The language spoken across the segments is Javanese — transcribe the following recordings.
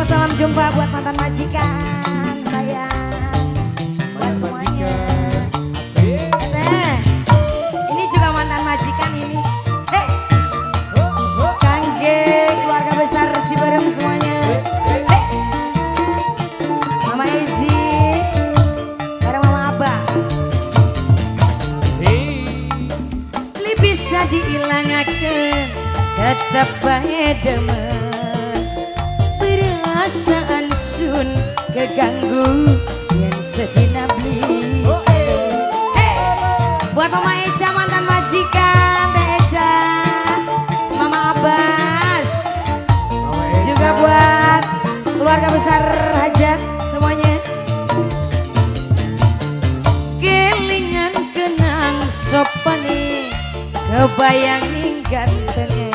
Spesial salam jumpa buat mantan majikan sayang. Buat semuanya. Teh, ini juga mantan majikan ini. Hei, kangge keluarga besar Ciberem semuanya. Hei, Mama Ezi, bareng Mama Abbas. Li bisa diilangaken, tetep bae demen. Perasaan sun keganggu yen sedina beli. Hey, buat Mama Eca mantan majikan Teh Eca, Mama Abbas, juga buat keluarga besar Hajat semuanya. Kelingan kenang sopane, kebayang ning gantenge,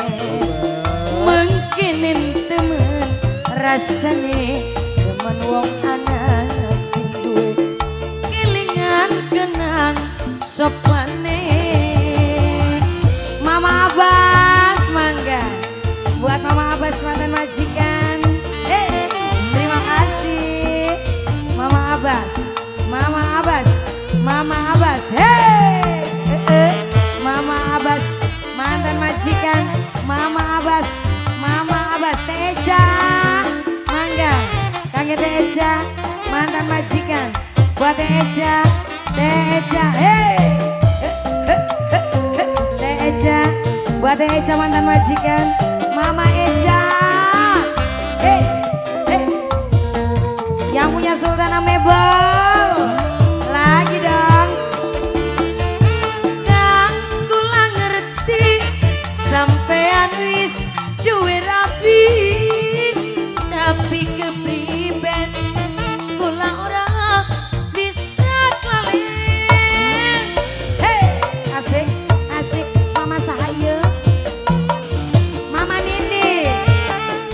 mengkinin temen rasane temen wong ana sing duwe. Kelingan kenang sopane. Mama Abbas mangga, buat Mama Abbas mantan majikan. Hey, terima kasih Mama Abbas, Mama Abbas, Mama Abbas. Hey, Mama Abbas mantan majikan, Mama Abbas, Mama Abbas. Teh Eca mangga, kangge Teh Eca mantan majikan, buat Teh Eca, Teh Eca. Hey, Teh Eca, buat Teh Eca mantan majikan, Mama Eca. Hey, hey, yang punya Sultana Mebel lagi dong. Kang kula ngerti sampean wis duwe rabi, tapi kepriben kula ora bisa klalen. Hey, asik asik Mama Sahaya, Mama Nindi,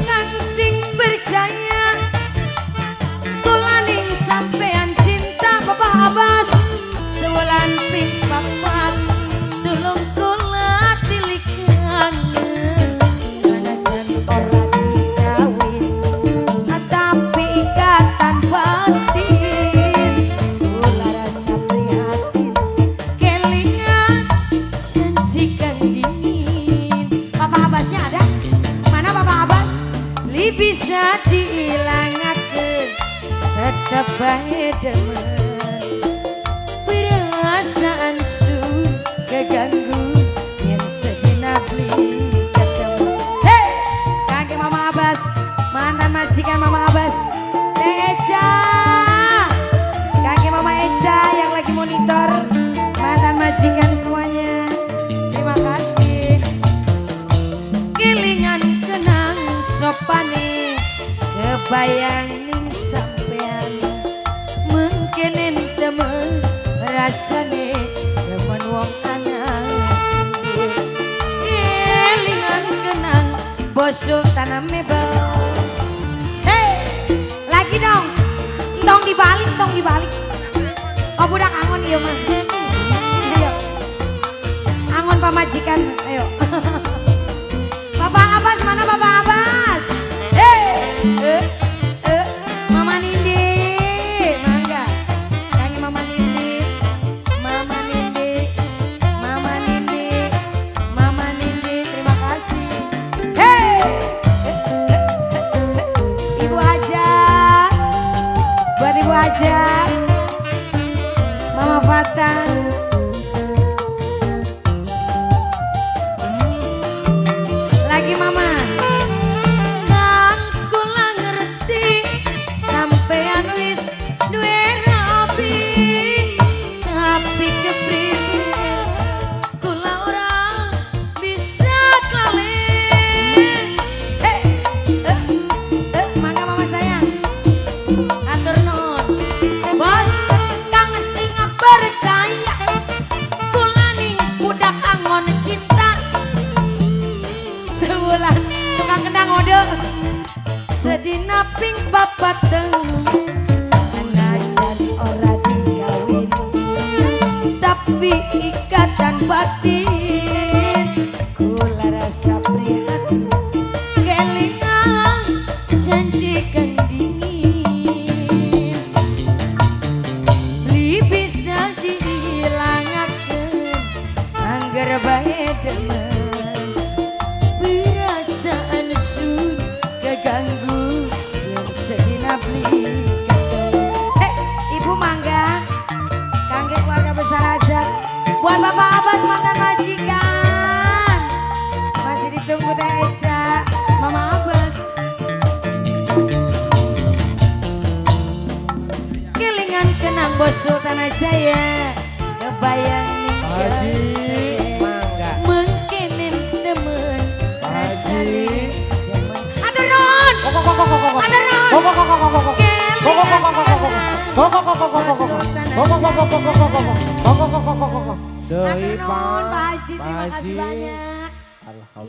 kang sing percaya kula ning sampean cinta. Bapak Abbas sewulan ping papat, tulung kula tilik kangen. Manajan ora dikawin, tapi ikatan batin kula rasa prihatin, kelingan janji kang dingin. Bapak Abbasnya ada? Mana Bapak Abbas? Li bisa diilangaken, tetep bae demen. Perasaan su keganggu yen sedina beli ketemu. Hey, kangge Mama Abbas, mantan majikan Mama Abbas, Teh Eca, kangge Mama Eca yang lagi monitor mantan majikan semuanya. Terima kasih. Kelingan kenang sopane, kebayang ning sampean, mengkenen temen rasane temen wong ana sing duwe. Kelingan kenang bos Sultana Mebel. Hey, lagi dong. Tong dibalik, tong dibalik. Oh budak angon iya mah. Ayo. Angon pamajikan, ayo. Bapak Abbas mana Bapak Abbas? Hey, Mama Nindi, mangga. Kangge Mama Nindi, Mama Nindi, Mama Nindi, Mama Nindi, terima kasih. Hey, Ibu Hajat, buat Ibu Hajat, Mama Fatan. Lagi Mama. Kang kula ngerti sampean wis duwe rabi, tapi kepriben kula ora bisa klalen. Hey, mangga Mama sayang. Atur nuhun. Bos, kang sing percaya kula ning budak angon cinta. Sebulan tukang kendang ngode sedina ping papat telu, najan ora dikawin, tapi ikatan batin kula rasa prihatin, kelingan janji kang Angger bae demen. Perasaan sun keganggu yang sedina beli ketemu. Ibu mangga kangge keluarga besar aja. Buat Bapak Abbas mantan majikan. Masih ditunggu Teh Eca, Mama Abbas. Kelingan kenang Bos Sultan aja ya. Kebayang Haji mangga. Mengkenen temen Haji. Atur nuhun. Atur nuhun. Deui Atur nuhun Pak Haji, terima kasih banyak.